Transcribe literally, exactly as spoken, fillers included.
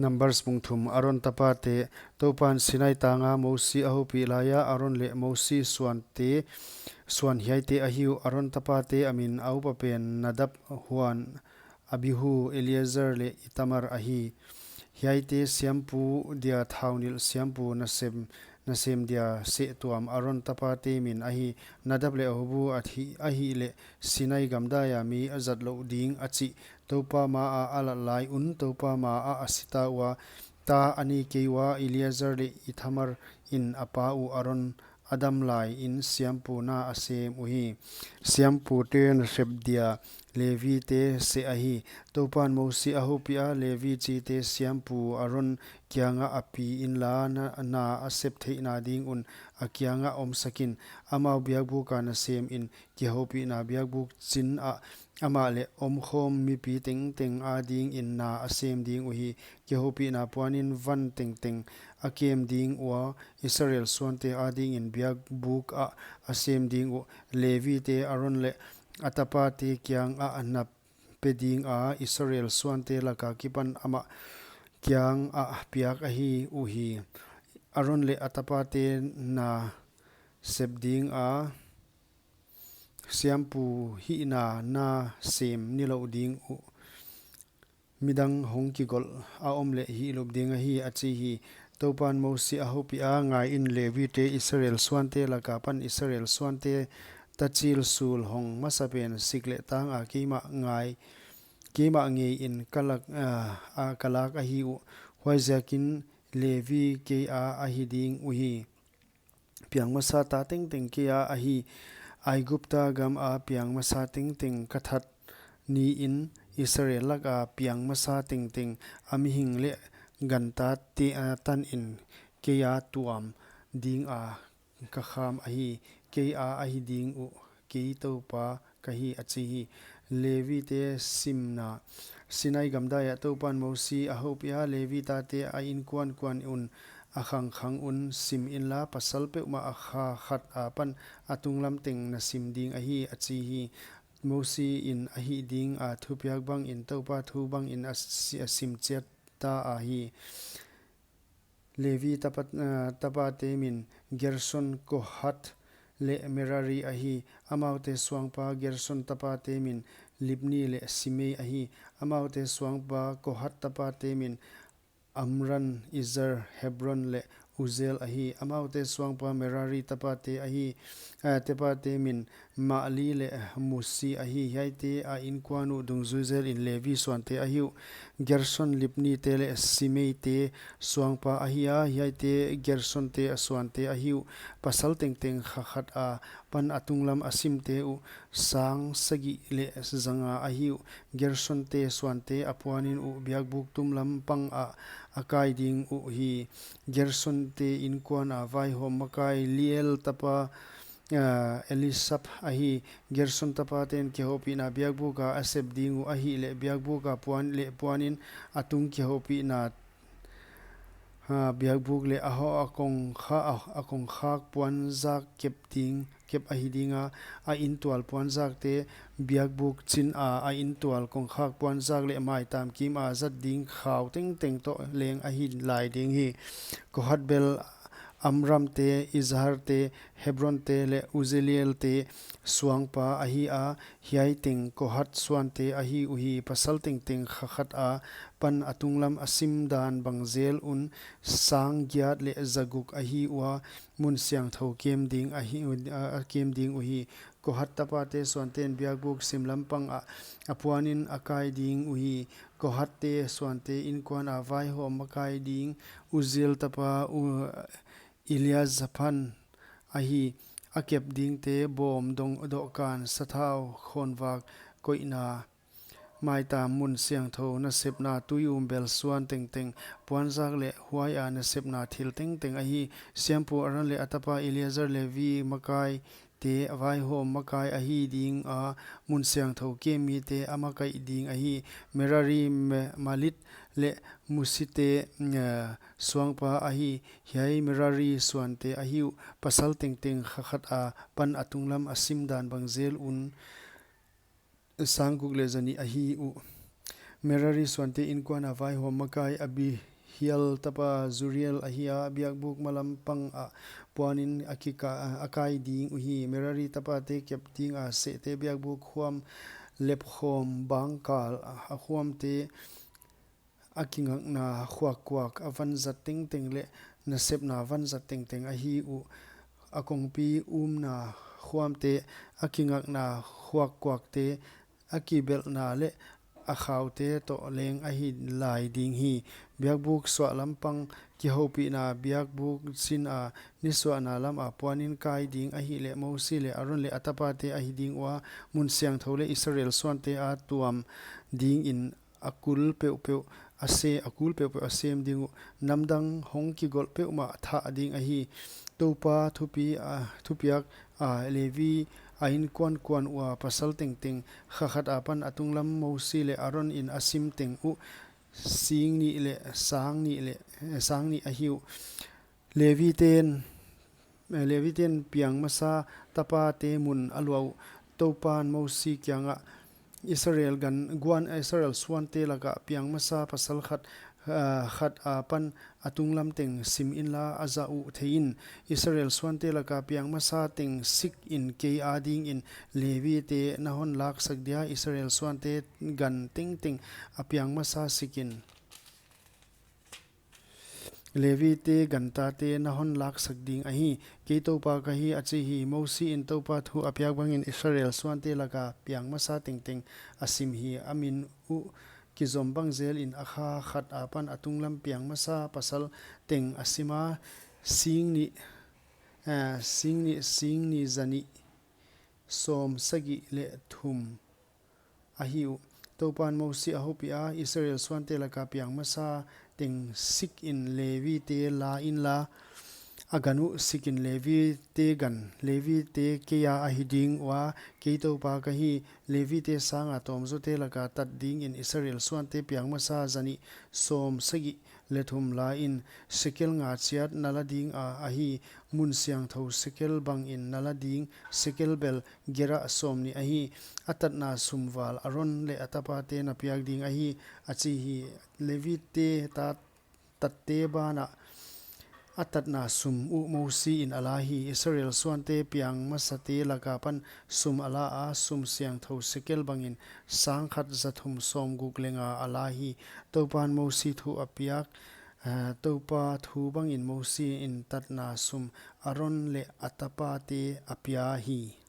Numbers bung thum. Aron tapate. Toupan Sinai tanga Mosi a houpih laia Aron leh Mosi suante, suan hiaite ahi uh. Aron tapate a min a upa pen Nadab, Huan, Abihu, Eleazar leh Ithamar ahi. Hiaite siampu dia thaunilh siampu nasem, nasem dia sehtuam Aron tapate min ahi. Nadab leh Abihu ahi, ahihleh Sinai gamdaia mi a zat louh ding a chih Toupa maah a lat lai un, Toupa maah a sita ua, ta a nei kei ua. Eleazar leh Ithamar in a pa uh Aron a dam laiin siampu na a sem uhi. Siampute nasep dia Levite seh ahi. Toupan Mosi a houpih a, Levi chite siampu Aron kianga a pi inla, na, na a sep theihna ding un a kianga omsakin. Amau biakbuka nasemin kihoupihna biakbuk chin ah amah leh omkhawm mipi tengteng adingin na a sem ding uhi. Kihoupihna puanin van tengteng a kem ding ua, Israel suante adingin biakbuk ah a sem ding uh. Levite Aron leh a tapate kiangah na pe dinga, Israel suante laka kipan amah kiangah piak ahi uhi. Aron leh a tapate nasep dinga, siampu hihna na sem nilouh ding uh. Midang hong kigolh a om leh hihlup ding ahi, a chi hi. Toupan Mosi a houpih a, ngaiin, Levite Israel suante laka pan Israel suante tachil sul hong masapen sik leh tanga keimah ngai, keimah ngeiin ka lak, ah, ah, ka lak ahi uh. Huaiziakin Levi keia ahi ding uhi. Piang masa ta tengteng keia ahi. Aigupta gama piang masa tengteng ka that niin, Israel laka piang masa tengteng, a mihing leh gantate, ah, tanin keia tuam dinga ka kham ahi. Keia ahi ding uh, kei Toupa ka hi, a chi hi. Levite simna. Sinai gamdaiah Toupan Mosi a houpih a, Levi tate a inkuankuan un, a khangkhang un sim inla, pasal peuhmah a kha khat apan a tunglam teng na sim ding ahi, a chi hi. Mosi in a hih dinga thupiak bangin Toupa thu bangin a si-, a sim chiat ta ahi. Levi tapa, ah, tapate min Gerson, Kohat leh Merari ahi. Amaute suangpa Gerson tapate min Libni leh Simei ahi. Amaute suangpa Kohat tapate min Amram, Izhar, Hebron leh Uzziel ahi. Amaute suangpa Merari tapate ahi, ah, tapate min Mahli leh Musi ahi. Hiaite a inkuan uh dungzui zelin Levi suante ahi uh. Gerson, Libni te leh Simei te suangpa ahi a, hiaite Gerson te a suante ahi uh. Pasal tengteng kha khat apan a tunglam a simte uh sang sagih leh zanga ahi uh. Gerson te suante a puanin uh biakbuk tumlam pangah a kai ding uhi. Gerson te inkuana vaihawm makai Leuel tapa, ah, Eliasaph ahi. Gerson tapaten kihoupihna biakbuka a sep ding uh ahihleh biakbuka puan leh puanin a tung kihoupihna, ah, biakbuk leh a ho-, a kongkha-, a, a kongkhak puanzak kep ding, kep ahi dinga, a intual puanzakte, biakbuk china a intual kongkhak puanzak leh maitam kima zat ding khau tengteng toh leng ahi lai ding hi. Kohat bel Amram te, Izhar te, Hebron te leh Uzziel te suangpa ahi a, hiai teng Kohat suante ahi uhi. Pasal tengteng kha khat apan a tunglam a sim dan bang zel un sang giat leh zaguk ahi ua, mun siangthou kem ding ahi, a, a kem ding uhi. Kohat tapate suanten biakbuk simlam pangah a puanin a kai ding uhi. Kohat te suante inkuana vaihawm makai ding Uzziel tapa, u, Eliasaphan ahi. A kep dingte bawm, dong, dohkan, sathau, khawnvak, koihna, maitam, mun siangthou nasepna, tui um bel suan tengteng, puanzak leh huaia nasepna thil tengteng ahi. Siampu Aron leh a tapa Eleazar Levi makai te vaihawm makai ahi dinga, mun siangthou kem mite a makaih ding ahi. Merari, Me-, Mahli leh Musi te, eh, suangpa ahi. Hiai Merari suante ahi uh. Pasal tengteng kha khat apan a tunglam a sim dan bang zel un sang guk leh zanih ahi uh. Merari suante inkuan a vaihawm makai Abihail tapa Zuriel ahi a, biakbuk malam pang ah puanin a kika-, a kai ding uhi. Merari tapate kep ding a sehte biakbuk khuam lepkhawm bangkal a khuamte, a kingakna khuakkuak a vanzat tengteng leh nasepna vanzat tengteng ahi uh. A kongpi umna khuamte, a kingakna khuakkuakte, a kibelhna leh a khaute toh leng ahi lai ding hi. Biakbuk suahlam pang kihoupihna biakbuk sin a nisuahna lam a puanin kai ding ahihleh Mosi leh Aron leh a tapate ahi ding ua, mun siangthou leh Israel suante a tuam dingin a kul peuhpeuh a se-, a kul peuhpeuh a sem ding uh. Namdang hong kigolh peuhmah thah ding ahi. Toupa thupi a, thupiak a Levi a inkuankuan ua pasal tengteng, kha khat apan a tunglam Mosi leh Aron in a sim teng uh sing nih leh sang nih leh, eh, sang nih ahi uh. Levi ten, eh, Levi ten piang masa tapate mun a luah uh. Toupan Mosi kiangah, Israel gan guan, Israel suante laka piang masa pasal khat, ah, khat apan a tunglam teng sim inla a zah uh thei in. Israel suante laka piang masa teng sik in kei adingin Levi te na hon laksak dia, Israel suante gan tengteng a piang masa sik in. Levi te gantate na hon laksak ding ahi. Kei Toupa ka hi, a chi hi. Mosi in Toupa thu a piak bangin Israel suante laka piang masa tengteng a sim hi. A min uh kizom bang zelin a kha khat apan a tunglam piang masa pasal teng a sim a, sing nih, eh, sing nih, sing nih zanih sawm sagih leh thum ahi uh. Toupan Mosi a houpih a, Israel suante laka piang masa teng sik in Levi te la inla, a gan uh sik in. Levi te gan, Levi te kei a ahi ding ua, kei Toupa ka hi. Levi te sanga tawmzawte laka tat dingin Israel suante piang masa zanih sawm sagih leh thum la in. Sekel nga chiat na la ding a, ahi. Mun siangthou sekel bangin na la ding, sekel bel gerah sawm nih ahi. A tatna sum val Aron leh a tapate na piak ding ahi, a chi hi. Levi te ta-, tatte banah a tatna sum uh Mosi in a la hi. Israel suante piang masate laka pan sum a la a, sum siangthou sekel bangin sang khat za thum sawm guk leh nga a la hi. Toupan Mosi thu a piak, eh, Toupa thu bangin Mosi in tatna sum Aron leh a tapate a pia hi.